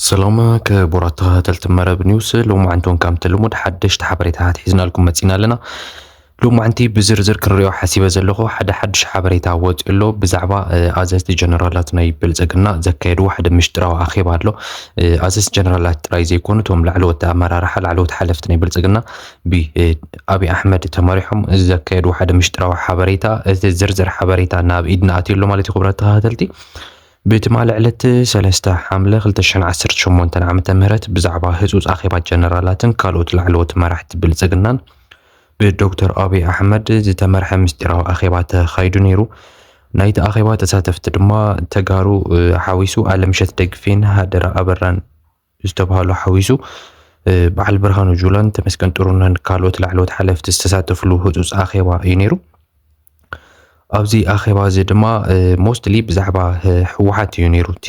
ሰላም ክቡራት ተኸታተልቲ መረብ ኒውስ፣ ሎማዓንቲ እውን ከምቲ ልሙድ ሓደሽቲ ሓበሬታታት ሒዝናልኩም መፂና ኣለና። ሎማዓንቲ ብዝርዝር ክንሪኦ ሓሲበ ዘለኹ ሓደ ሓድሽ ሓበሬታ ወፂኡ ኣሎ። ብዛዕባ ኣዘዝቲ ጀነራላት ናይ ብልፅግና ዘካየድዎ ሓደ ምሽጥራዊ ኣኼባ ኣሎ። ኣዘዝቲ ጀነራላት ጥራይ ዘይኮኑ እቶም ላዕለዎት ኣመራርሓ፣ ላዕለዎት ሓለፍቲ ናይ ብልፅግና ብኣብይ ኣሕመድ ተመሪሖም ዘካየድዎ ሓደ ምሽጥራዊ ሓበሬታ፣ እቲ ዝርዝር ሓበሬታ ናብ ኢድና ኣትዩ ኣሎ ማለት እዩ። ክቡራት ተኸታተልቲ፣ ብትማሊ ዕለት ሰለስተ ሓምለ ክልተ ሽሕን ዓሰርተ ሸሞንተን ዓመተ ምህረት ብዛዕባ ህጹጽ ኣኼባ ጀነራላትን ካልኦት ላዕለዎት መራሕቲ ብልጽግናን ብዶክተር ኣብይ ኣሕመድ ዝተመርሐ ምስጢራዊ ኣኼባ ተኻይዱ ነይሩ። ናይቲ ኣኼባ ተሳተፍቲ ድማ ተጋሩ ሓዊሱ ኣለምሸት ደግፌን ሃደራ ኣበራን ዝተባሃሉ ሓዊሱ በዓል ብርሃኑ ጁላን ተመስገን ጥሩነህን ካልኦት ላዕለዎት ሓለፍቲ ዝተሳተፍሉ ህጹጽ ኣኼባ እዩ ነይሩ። ኣብዚ ኣኼባ እዚ ድማ ሞስትሊ ብዛዕባ ህወሓት እዩ ነይሩ እቲ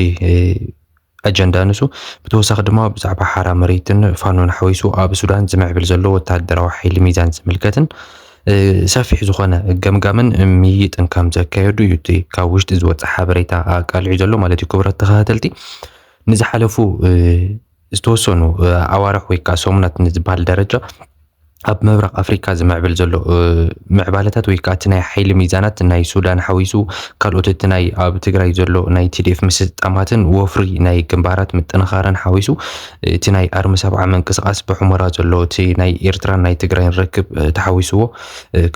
ኣጀንዳ። ንሱ ብተወሳኺ ድማ ብዛዕባ ሓራ መሬትን ፋኖን ሓዊሱ ኣብ ሱዳን ዝምዕብል ዘሎ ወታደራዊ ሓይሊ ሚዛን ዝምልከትን ሰፊሕ ዝኾነ ገምጋምን ምይይጥን ከም ዘካየዱ እዩ እቲ ካብ ውሽጢ ዝወፅእ ሓበሬታ ኣቃሊዑ ዘሎ ማለት እዩ። ክቡራት ተኸታተልቲ፣ ንዝሓለፉ ዝተወሰኑ ኣዋርሕ ወይ ከዓ ሰሙናት ንዝበሃል ደረጃ ኣብ ምብራቕ ኣፍሪካ ዝምዕብል ዘሎ ምዕባለታት ወይ ከዓ እቲ ናይ ሓይሊ ሚዛናት ናይ ሱዳን ሓዊሱ ካልኦት እቲ ናይ ኣብ ትግራይ ዘሎ ናይ ቲዲኤፍ ምስጣማትን ወፍሪ ናይ ግንባራት ምጥንኻርን ሓዊሱ እቲ ናይ ኣርሚ ሰብዓ ምንቅስቃስ ብሑመራ ዘሎ እቲ ናይ ኤርትራን ናይ ትግራይን ርክብ ተሓዊስዎ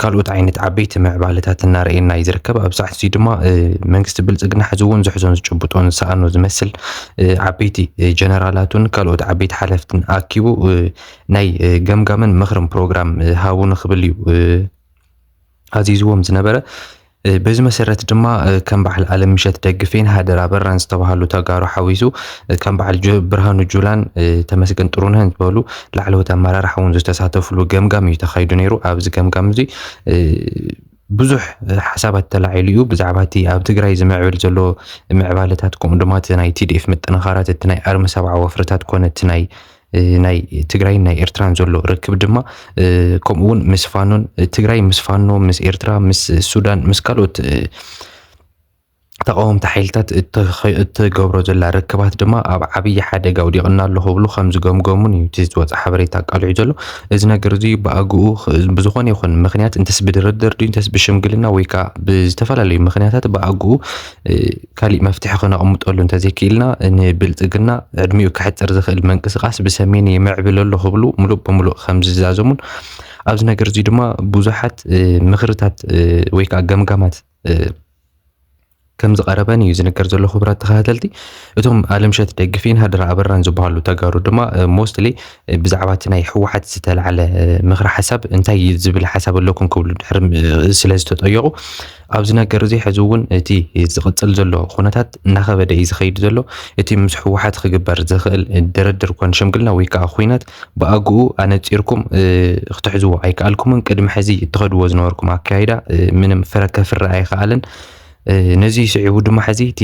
ካልኦት ዓይነት ዓበይቲ ምዕባለታት እናረኣየና እዩ ዝርከብ። ኣብ ሰዓት እዚ ድማ መንግስቲ ብልፅግና ሕዚ እውን ዝሕዞን ዝጭብጦን ዝሰኣኖ ዝመስል ዓበይቲ ጀነራላቱን ካልኦት ዓበይቲ ሓለፍትን ኣኪቡ ናይ ገምጋምን ምኽርን ፕሮግራም ሃቡ ንክብል እዩ ኣዚዝዎም ዝነበረ። በዚ መሰረት ድማ ከም በዓል ኣለምሸት ደግፌን ሃደራ በራን ዝተባሃሉ ተጋሩ ሓዊሱ ከም በዓል ብርሃኑ ጁላን ተመስገን ጥሩነህን ዝበሉ ላዕለዎት ኣመራርሓ እውን ዝተሳተፍሉ ገምጋም እዩ ተኻይዱ ነይሩ። ኣብዚ ገምጋም እዚ ብዙሕ ሓሳባት ተላዒሉ እዩ። ብዛዕባ እቲ ኣብ ትግራይ ዝምዕብል ዘሎ ምዕባለታት፣ ከምኡ ድማ እቲ ናይ ቲዲኤፍ ምጥንኻራት፣ እቲ ናይ ኣርሚ ሰብዓ ወፍርታት ኮነ እቲ ናይ ናይ ትግራይን ናይ ኤርትራን ዘሎ ርክብ ድማ ከምኡ እውን ምስ ፋኖን ትግራይ ምስ ፋኖ ምስ ኤርትራ ምስ ሱዳን ምስ ካልኦት ተቃወምቲ ሓይልታት እትገብሮ ዘላ ርክባት ድማ ኣብ ዓብዪ ሓደጋ ውዲቕና ኣሎ ክብሉ ከም ዝገምገሙን እዩ እቲ ዝወፀ ሓበሬታ ኣቃሊዑ ዘሎ። እዚ ነገር እዚ ብኣግኡ ብዝኾነ ይኹን ምክንያት እንተስ ብድርድር ድዩ እንተስ ብሽምግልና ወይ ከዓ ብዝተፈላለዩ ምክንያታት ብኣግኡ ካሊእ መፍትሒ ክነቕምጠሉ እንተዘይክኢልና ንብልፅግና ዕድሚኡ ክሕፅር ዝኽእል ምንቅስቃስ ብሰሜን ይምዕብል ኣሎ ክብሉ ሙሉእ ብሙሉእ ከም ዝዛዘሙን ኣብዚ ነገር እዚ ድማ ብዙሓት ምኽርታት ወይ ከዓ ገምጋማት ከም ዝቐረበን እዩ ዝንገር ዘሎ። ክቡራት ተኸታተልቲ፣ እቶም ኣለምሸት ደግፌን ሃደራ ኣበራን ዝበሃሉ ተጋሩ ድማ ሞስትሊ ብዛዕባ እቲ ናይ ህወሓት ዝተላዕለ ምኽሪ ሓሳብ እንታይ ዝብል ሓሳብ ኣለኩም ክብሉ ድሕሪ ስለ ዝተጠየቑ ኣብዚ ነገር እዚ ሕዚ እውን እቲ ዝቕፅል ዘሎ ኩነታት እናኸበደ እዩ ዝኸይድ ዘሎ። እቲ ምስ ህወሓት ክግበር ዝኽእል ድርድር ኮን ሽምግልና ወይ ከዓ ኩናት ብኣግኡ ኣነፂርኩም ክትሕዝዎ ኣይከኣልኩምን። ቅድሚ ሕዚ እትኸድዎ ዝነበርኩም ኣካይዳ ምንም ፍረ ከፍሪ ኣይከኣልን። ነዚ ስዒቡ ድማ ሕዚ እቲ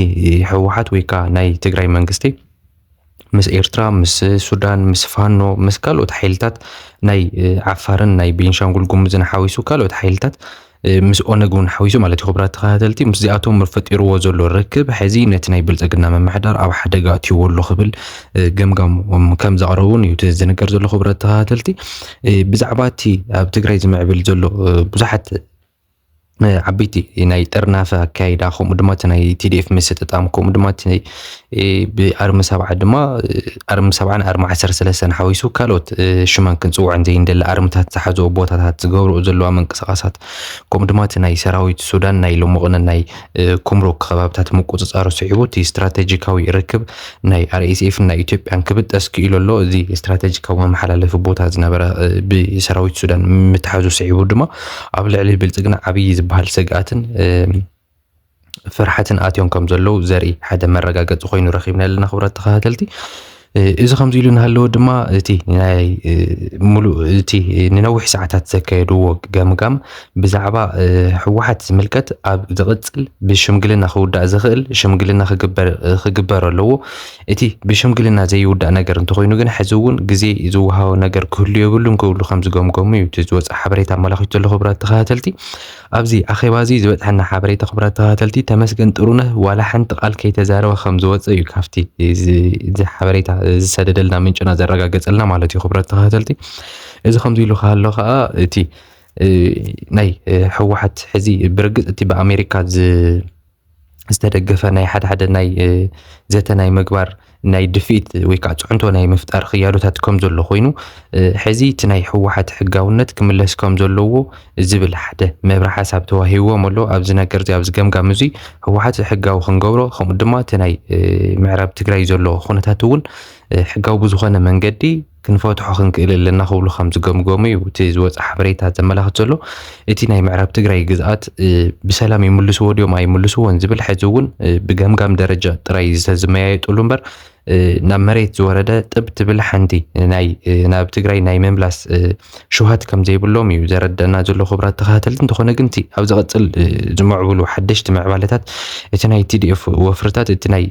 ህወሓት ወይ ከዓ ናይ ትግራይ መንግስቲ ምስ ኤርትራ፣ ምስ ሱዳን፣ ምስ ፋኖ፣ ምስ ካልኦት ሓይልታት ናይ ዓፋርን ናይ ቤንሻንጉል ጉሙዝን ሓዊሱ ካልኦት ሓይልታት ምስ ኦነግ እውን ሓዊሱ ማለት እዩ። ክቡራት ተኸታተልቲ፣ ምስዚኣቶም ፈጢርዎ ዘሎ ርክብ ሕዚ ነቲ ናይ ብልፅግና ምምሕዳር ኣብ ሓደጋ ኣትይዎ ኣሎ ክብል ገምጋም ከም ዘቕረቡ እውን እዩ ዝንገር ዘሎ። ክቡራት ተኸታተልቲ፣ ብዛዕባ እቲ ኣብ ትግራይ ዝምዕብል ዘሎ ብዙሓት ዓበይቲ ናይ ጥርናፈ ኣካይዳ ከምኡ ድማ እቲ ናይ ቲዲኤፍ ምስጥጣም ከምኡ ድማ እቲ ብኣርሚ ሰብዓ ድማ ኣርሚ ሰብዓን ኣርሚ ዓሰርተ ሰለስተን ሓዊሱ ካልኦት ሽመን ክንፅውዖን ዘይንደሊ ኣርምታት ዝሓዝኦ ቦታታት ዝገብርኦ ዘለዋ ምንቅስቃሳት ከምኡ ድማ እቲ ናይ ሰራዊት ሱዳን ናይ ልሙቕን ናይ ኩምሩክ ከባብታት ምቁፅፃሩ ስዒቡ እቲ ስትራቴጂካዊ ርክብ ናይ ኣርኤስኤፍን ናይ ኢትዮጵያን ክብጠስ ክኢሉ ኣሎ። እዚ ስትራቴጂካዊ መመሓላለፊ ቦታ ዝነበረ ብሰራዊት ሱዳን ምትሓዙ ስዒቡ ድማ ኣብ ልዕሊ ብልፅግና ዓብዪ ዝበሃል ስግኣትን ፍርሓትን ኣትዮም ከም ዘለዉ ዘርኢ ሓደ መረጋገፂ ኮይኑ ረኺብና ኣለና። ክቡራት ተኸታተልቲ፣ እዚ ከምዚ ኢሉ እናሃለወ ድማ እቲ ናይ ሙሉእ እቲ ንነዊሕ ሰዓታት ዘካየድዎ ገምጋም ብዛዕባ ህወሓት ዝምልከት ኣብ ዝቕፅል ብሽምግልና ክውዳእ ዝኽእል ሽምግልና ክግበር ኣለዎ። እቲ ብሽምግልና ዘይውዳእ ነገር እንተኾይኑ ግን ሕዚ እውን ግዜ ዝወሃቦ ነገር ክህሉ የብሉን ክብሉ ከም ዝገምገሙ እዩ እቲ ዝወፅእ ሓበሬታ ኣመላኺቱ ዘሎ። ክቡራት ተኸታተልቲ፣ ኣብዚ ኣኼባ እዚ ዝበፅሐና ሓበሬታ ክቡራት ተኸታተልቲ ተመስገን ጥሩነህ ዋላ ሓንቲ ቃል ከይተዛረበ ከም ዝወፀ እዩ ካብቲ እዚ ሓበሬታ ዝሰደደልና ምንጭና ዘረጋገጸልና ማለት እዩ። ክብረት ተኸታተልቲ፣ እዚ ከምዚ ኢሉ ከሎ ከዓ እቲ ናይ ህወሓት ሕዚ ብርግጽ እቲ ብኣሜሪካ ዝተደገፈ ናይ ሓደ ሓደ ናይ ዘተ ናይ ምግባር ናይ ድፍኢት ወይ ከዓ ፅዕንቶ ናይ ምፍጣር ክያዶታት ከም ዘሎ ኮይኑ፣ ሕዚ እቲ ናይ ህወሓት ሕጋውነት ክምለስ ከም ዘለዎ ዝብል ሓደ መብረ ሓሳብ ተዋሂዎም ኣሎ። ኣብዚ ነገር እዚ ኣብዚ ገምጋም እዚ ህወሓት ሕጋዊ ክንገብሮ፣ ከምኡ ድማ እቲ ናይ ምዕራብ ትግራይ ዘሎ ኩነታት እውን ሕጋዊ ብዝኾነ መንገዲ ክንፈትሖ ክንክእል ኣለና ክብሉ ከም ዝገምገሙ እዩ እቲ ዝወፀ ሓበሬታ ዘመላኽት ዘሎ። እቲ ናይ ምዕራብ ትግራይ ግዝኣት ብሰላም ይምልስዎ ድዮም ኣይምልስዎን ዝብል ሕዚ እውን ብገምጋም ደረጃ ጥራይ ዝተዝመያየጡሉ እምበር ናብ መሬት ዝወረደ ጥብ ትብል ሓንቲ ናይ ናብ ትግራይ ናይ ምምላስ ሽውሃት ከም ዘይብሎም እዩ ዘረደና ዘሎ። ክቡራት ተኸታተልቲ፣ እንተኾነ ግን እቲ ኣብ ዝቐፅል ዝምዕብሉ ሓደሽቲ ምዕባለታት እቲ ናይ ቲ ዲ ኤፍ ወፍርታት እቲ ናይ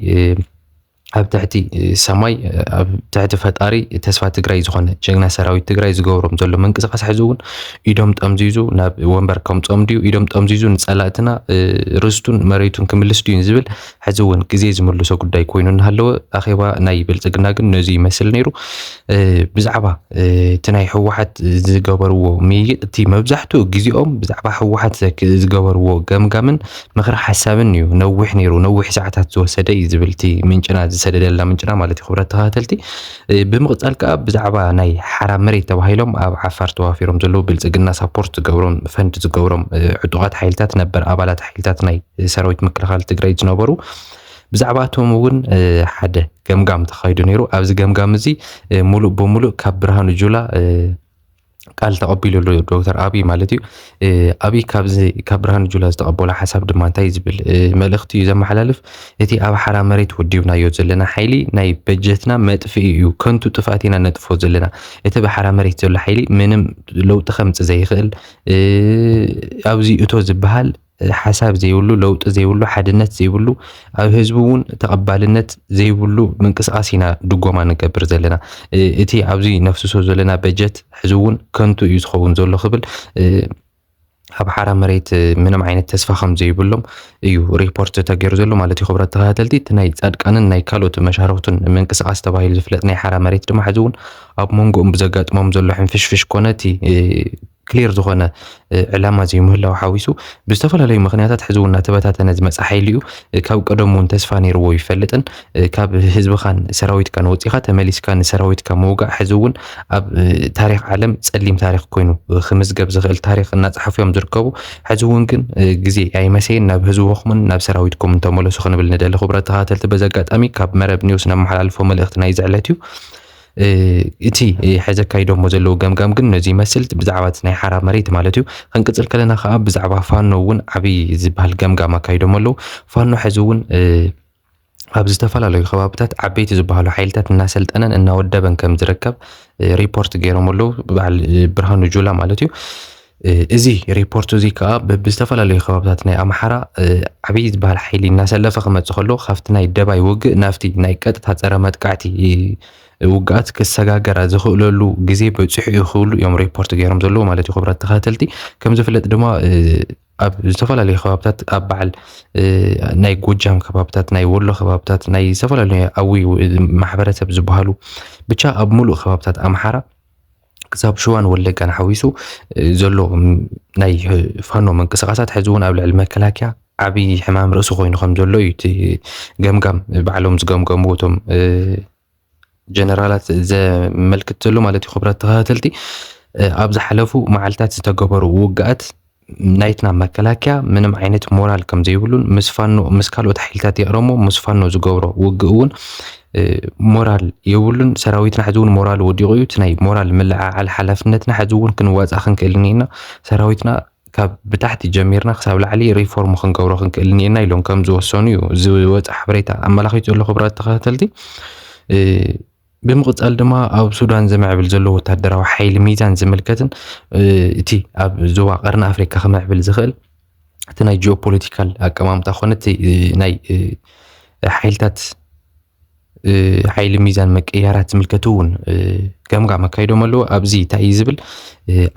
ኣብ ትሕቲ ሰማይ ኣብ ትሕቲ ፈጣሪ ተስፋ ትግራይ ዝኾነ ጀግና ሰራዊት ትግራይ ዝገብሮም ዘሎ ምንቅስቃስ ሕዚ እውን ኢዶም ጠምዚዙ ናብ ወንበር ከምፅኦም ድዩ? ኢዶም ጠምዚዙ ንፀላእትና ርስቱን መሬቱን ክምልስ ድዩ ዝብል ሕዚ እውን ግዜ ዝምልሶ ጉዳይ ኮይኑ እናሃለወ ኣኼባ ናይ ብልፅግና ግን ነዚ ይመስል ነይሩ። ብዛዕባ እቲ ናይ ህወሓት ዝገበርዎ ምይይጥ እቲ መብዛሕትኡ ግዜኦም ብዛዕባ ህወሓት ዝገበርዎ ገምጋምን ምኽሪ ሓሳብን እዩ ነዊሕ ነይሩ፣ ነዊሕ ሰዓታት ዝወሰደ እዩ ዝብል እቲ ምንጭና ዝሰደደልና ምንጭና ማለት እዩ። ክብረት ተኸታተልቲ፣ ብምቕፃል ከዓ ብዛዕባ ናይ ሓራ መሬት ተባሂሎም ኣብ ዓፋር ተዋፊሮም ዘለዉ ብልፅግና ሳፖርት ዝገብሮም ፈንድ ዝገብሮም ዕጡቓት ሓይልታት ነበር ኣባላት ሓይልታት ናይ ሰራዊት ምክልኻል ትግራይ ዝነበሩ ብዛዕባ እቶም እውን ሓደ ገምጋም ተኻይዱ ነይሩ። ኣብዚ ገምጋም እዚ ሙሉእ ብሙሉእ ካብ ብርሃኑ ጁላ ቃል ተቐቢሉ ኣሎ ዶክተር ኣብይ ማለት እዩ። ኣብይ ካብዚ ካብ ብርሃኑ ጁላ ዝተቐበሎ ሓሳብ ድማ እንታይ ዝብል መልእኽቲ እዩ ዘመሓላልፍ? እቲ ኣብ ሓራ መሬት ወዲብናዮ ዘለና ሓይሊ ናይ በጀትና መጥፍኢ እዩ፣ ከንቱ ጥፍኣት ኢና ነጥፎ ዘለና። እቲ ብሓራ መሬት ዘሎ ሓይሊ ምንም ለውጢ ከምፅእ ዘይኽእል ኣብዚ እቶ ዝበሃል ሓሳብ ዘይብሉ፣ ለውጢ ዘይብሉ፣ ሓድነት ዘይብሉ፣ ኣብ ህዝቢ እውን ተቐባልነት ዘይብሉ ምንቅስቃስ ኢና ድጎማ ንገብር ዘለና። እቲ ኣብዚ ነፍስሶ ዘለና በጀት ሕዚ እውን ከንቱ እዩ ዝኸውን ዘሎ ክብል ኣብ ሓራ መሬት ምንም ዓይነት ተስፋ ከም ዘይብሎም እዩ ሪፖርት ተገይሩ ዘሎ ማለት እዩ። ክብረት ተኸታተልቲ፣ እቲ ናይ ፃድቃንን ናይ ካልኦት መሻርክቱን ምንቅስቃስ ተባሂሉ ዝፍለጥ ናይ ሓራ መሬት ድማ ሕዚ እውን ኣብ መንጎኦም ብዘጋጥሞም ዘሎ ሕንፍሽፍሽ ኮነ እቲ ክሊር ዝኾነ ዕላማ ዘይምህላው ሓዊሱ ብዝተፈላለዩ ምኽንያታት ሕዚ እውን እናተበታተነ ዝመፀ ሓይሊ እዩ። ካብ ቀደሙ እውን ተስፋ ነይርዎ ይፈልጥን ካብ ህዝብኻን ሰራዊትካን ወፂኻ ተመሊስካ ንሰራዊትካ ምውጋእ ሕዚ እውን ኣብ ታሪክ ዓለም ፀሊም ታሪክ ኮይኑ ክምዝገብ ዝኽእል ታሪክ እናፀሓፉ እዮም ዝርከቡ። ሕዚ እውን ግን ግዜ ኣይመሰየን፣ ናብ ህዝብኹምን ናብ ሰራዊትኩምን ተመለሱ ክንብል ንደሊ። ክቡራት ተኸታተልቲ፣ በዚ ኣጋጣሚ ካብ መረብ ኒውስ ነመሓላልፎ መልእኽቲ ናይዚ ዕለት እዩ። እቲ ሕዚ ኣካይዶሞ ዘለዉ ገምጋም ግን ነዚ ይመስል። ብዛዕባ እቲ ናይ ሓራ መሬት ማለት እዩ። ክንቅፅል ከለና ከዓ ብዛዕባ ፋኖ እውን ዓብዪ ዝበሃል ገምጋም ኣካይዶም ኣለዉ። ፋኖ ሕዚ እውን ኣብ ዝተፈላለዩ ከባብታት ዓበይቲ ዝበሃሉ ሓይልታት እናሰልጠነን እናወደበን ከም ዝርከብ ሪፖርት ገይሮም ኣለዉ፣ በዓል ብርሃኑ ጁላ ማለት እዩ። እዚ ሪፖርት እዚ ከዓ ብዝተፈላለዩ ከባብታት ናይ ኣምሓራ ዓብዪ ዝበሃል ሓይሊ እናሰለፈ ክመፅእ ከሎ ካብቲ ናይ ደባይ ውግእ ናብቲ ናይ ቀጥታ ፀረ መጥቃዕቲ ውግኣት ክሰጋገራ ዝኽእለሉ ግዜ በፂሑ እዩ ክብሉ እዮም ሪፖርት ገይሮም ዘለዉ ማለት እዩ። ክቡራት ተኸታተልቲ፣ ከም ዝፍለጥ ድማ ኣብ ዝተፈላለዩ ከባብታት ኣብ በዓል ናይ ጎጃም ከባብታት፣ ናይ ወሎ ከባብታት፣ ናይ ዝተፈላለዩ ኣዊ ማሕበረሰብ ዝበሃሉ ብቻ ኣብ ሙሉእ ከባብታት ኣምሓራ ክሳብ ሽዋን ወለጋን ሓዊሱ ዘሎ ናይ ፋኖ ምንቅስቃሳት ሕዚ እውን ኣብ ልዕሊ መከላከያ ዓብዪ ሕማም ርእሲ ኮይኑ ከም ዘሎ እዩ እቲ ገምጋም ባዕሎም ዝገምገምዎ እቶም ጀነራላት ዘመልክት ዘሎ ማለት እዩ። ክቡራት ተኸታተልቲ፣ ኣብ ዝሓለፉ መዓልታት ዝተገበሩ ውግኣት ናይትና መከላከያ ምንም ዓይነት ሞራል ከም ዘይብሉን ምስ ፋኖ ምስ ካልኦት ሓይልታት የቕረሞ ምስ ፋኖ ዝገብሮ ውግእ እውን ሞራል የብሉን። ሰራዊትና ሕዚ እውን ሞራል ወዲቑ እዩ። እቲ ናይ ሞራል ምልዕዓል ሓላፍነትና ሕዚ እውን ክንዋፃእ ክንክእል እኒና። ሰራዊትና ካብ ብታሕቲ ጀሚርና ክሳብ ላዕሊ ሪፎርም ክንገብሮ ክንክእል እኒና ኢሎም ከም ዝወሰኑ እዩ ዝወፀ ሓበሬታ ኣመላኺቱ ዘሎ። ክቡራት ተኸታተልቲ፣ ብምቕፃል ድማ ኣብ ሱዳን ዝምዕብል ዘሎ ወታደራዊ ሓይሊ ሚዛን ዝምልከትን እቲ ኣብ ዞባ ቀርኒ ኣፍሪካ ክምዕብል ዝኽእል እቲ ናይ ጂኦፖለቲካል ኣቀማምጣ ኮነ እቲ ናይ ሓይልታት ሓይሊ ሚዛን ምቅያራት ዝምልከቱ እውን ገምጋም ኣካይዶም ኣለዉ። ኣብዚ እንታይ እዩ ዝብል?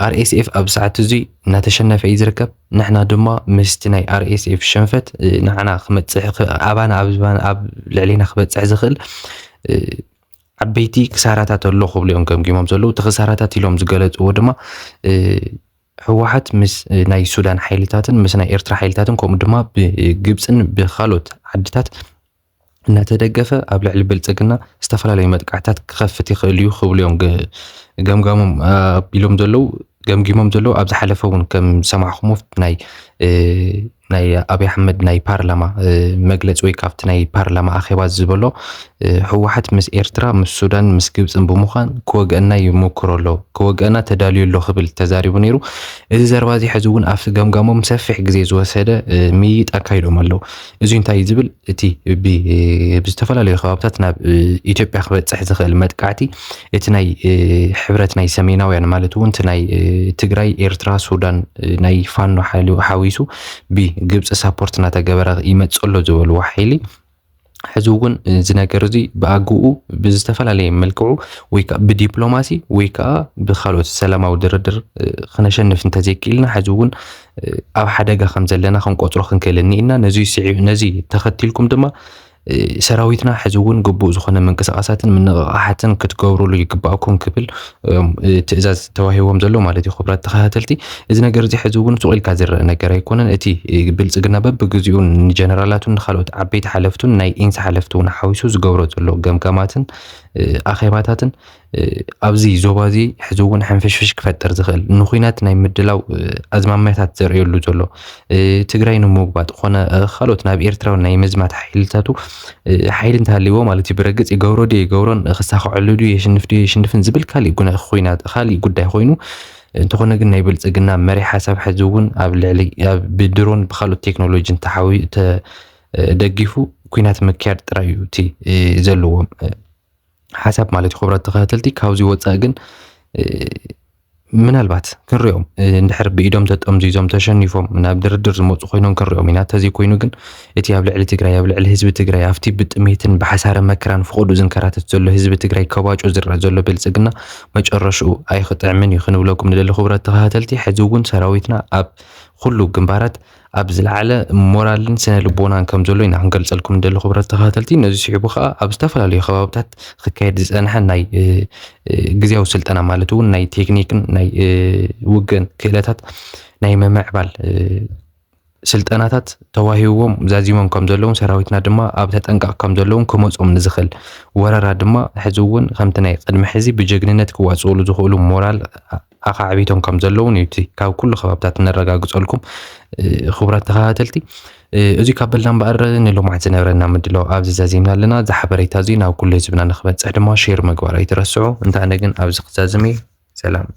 ኣርኤስኤፍ ኣብ ሰዓት እዚ እናተሸነፈ እዩ ዝርከብ። ንሕና ድማ ምስቲ ናይ ኣርኤስኤፍ ሸንፈት ንዓና ክመፅሕ ኣባና ኣብ ልዕሌና ክበፅሕ ዝኽእል ዓበይቲ ክሳራታት ኣሎ ክብሉ እዮም ገምጊሞም ዘለዉ። እቲ ክሳራታት ኢሎም ዝገለፅዎ ድማ ህወሓት ምስ ናይ ሱዳን ሓይልታትን ምስ ናይ ኤርትራ ሓይልታትን ከምኡ ድማ ብግብፅን ብካልኦት ዓድታት እናተደገፈ ኣብ ልዕሊ ብልፅግና ዝተፈላለዩ መጥቃዕታት ክኸፍት ይኽእል እዩ ክብሉ እዮም ገምጋሞም ኣቢሎም ዘለዉ። ገምጊሞም ዘለዉ ኣብ ዝሓለፈ እውን ከም ዝሰማዕኹሞ ናይ ናይ ኣብይ ኣሕመድ ናይ ፓርላማ መግለፂ ወይ ካብቲ ናይ ፓርላማ ኣኼባ ዝበሎ ህወሓት ምስ ኤርትራ ምስ ሱዳን ምስ ግብፅን ብምዃን ክወግአና ይሞክሮ ኣሎ፣ ክወግአና ተዳልዩ ኣሎ ክብል ተዛሪቡ ነይሩ። እዚ ዘረባ እዚ ሕዚ እውን ኣብቲ ገምጋሞም ሰፊሕ ግዜ ዝወሰደ ምይይጥ ኣካይዶም ኣለዉ። እዚ እንታይ እዩ ዝብል እቲ ብዝተፈላለዩ ከባብታት ናብ ኢትዮጵያ ክበፅሕ ዝኽእል መጥቃዕቲ እቲ ናይ ሕብረት ናይ ሰሜናውያን ማለት እውን እቲ ናይ ትግራይ፣ ኤርትራ፣ ሱዳን ናይ ፋኖ ሓዊሱ ብግብፂ ሳፖርት እናተገበረ ይመፅእ ኣሎ ዝበልዎ ሓይሊ ሕዚ እውን እዚ ነገር እዚ ብኣግኡ ብዝተፈላለየ መልክዑ ወይ ከዓ ብዲፕሎማሲ ወይ ከዓ ብካልኦት ሰላማዊ ድርድር ክነሸንፍ እንተዘይክኢልና ሕዚ እውን ኣብ ሓደጋ ከም ዘለና ክንቆፅሮ ክንክእል እኒኢና። ነዚ ተኸቲልኩም ድማ ሰራዊትና ሕዚ እውን ግቡእ ዝኾነ ምንቅስቃሳትን ምንቕቃሓትን ክትገብሩሉ ይግባእኩም ክብል ትእዛዝ ተዋሂቦም ዘሎ ማለት እዩ። ክቡራት ተኸታተልቲ፣ እዚ ነገር እዚ ሕዚ እውን ሱቕ ኢልካ ዝረአ ነገር ኣይኮነን። እቲ ብልፅግና በብግዚኡ ንጀነራላቱን ንካልኦት ዓበይቲ ሓለፍቱን ናይ ኢንሳ ሓለፍቲ እውን ሓዊሱ ዝገብሮ ዘሎ ገምጋማትን ኣኼባታትን ኣብዚ ዞባ እዚ ሕዚ እውን ሕንፍሽፍሽ ክፈጥር ዝኽእል ንኩናት ናይ ምድላው ኣዝማሚያታት ዘርእየሉ ዘሎ ትግራይ ንምውጋጥ ኮነ ካልኦት ናብ ኤርትራ ናይ ምዝማት ሓይልታቱ ሓይሊ እንተሃልይዎ ማለት እዩ ብረግፅ ይገብሮ ድዩ ይገብሮን ክሳኸዐሉ ድዩ የሽንፍ ድዩ የሽንፍን ዝብል ካሊእ ኩናት ካሊእ ጉዳይ ኮይኑ እንተኾነ ግን ናይ ብልፅግና መሪሕ ሓሳብ ሕዚ እውን ኣብ ልዕሊ ብድሮን ብካልኦት ቴክኖሎጂን ተሓዊ ተደጊፉ ኩናት ምክያድ ጥራይ እዩ እቲ ዘለዎም ሓሳብ ማለት እዩ። ክቡራት ተኸታተልቲ ካብዚ ወፃኢ ግን ምናልባት ክንሪኦም እንድሕር ብኢዶም ተጠምዚዞም ተሸኒፎም ናብ ድርድር ዝመፁ ኮይኖም ክንሪኦም ኢና። እንተዘይኮይኑ ግን እቲ ኣብ ልዕሊ ትግራይ ኣብ ልዕሊ ህዝቢ ትግራይ ኣብቲ ብጥሜትን ብሓሳረ መከራን ፍቐዱ ዝንከራተት ዘሎ ህዝቢ ትግራይ ከባጮ ዝረአ ዘሎ ብልፅግና መጨረሽኡ ኣይክጥዕምን እዩ ክንብለኩም ንደሊ ክቡራት ተኸታተልቲ። ሕዚ እውን ሰራዊትና ኣብ ኩሉ ግንባራት ኣብ ዝለዓለ ሞራልን ስነ ልቦናን ከም ዘሎ ኢና ክንገልፀልኩም ንደሊ ክቡራት ተኸታተልቲ። ነዚ ስዒቡ ከዓ ኣብ ዝተፈላለዩ ከባብታት ክካየድ ዝፀንሐ ናይ ግዜያዊ ስልጠና ማለት እውን ናይ ቴክኒክን ናይ ውግእን ክእለታት ናይ ምምዕባል ስልጠናታት ተዋሂብዎም ዛዚሞም ከም ዘለውን ሰራዊትና ድማ ኣብ ተጠንቀቕ ከም ዘለውን ክመፆም ንዝኽእል ወረራ ድማ ሕዚ እውን ከምቲ ናይ ቅድሚ ሕዚ ብጀግንነት ክዋፅእሉ ዝኽእሉ ሞራል ኣኻዕቢቶም ከም ዘለውን እዩ እቲ ካብ ኩሉ ከባብታት እነረጋግፀልኩም። ክቡራት ተኸታተልቲ፣ እዚ ካብ በልና እምበኣር ንሎማዓት ዝነበረና ምድላው ኣብዚ ዛዚምና ኣለና። እዚ ሓበሬታ እዚ ናብ ኩሉ ህዝብና ንክበፅሕ ድማ ሼር ምግባር ኣይትረስዑ። እንተ ኣነ ግን ኣብዚ ክዛዝም እየ። ሰላም።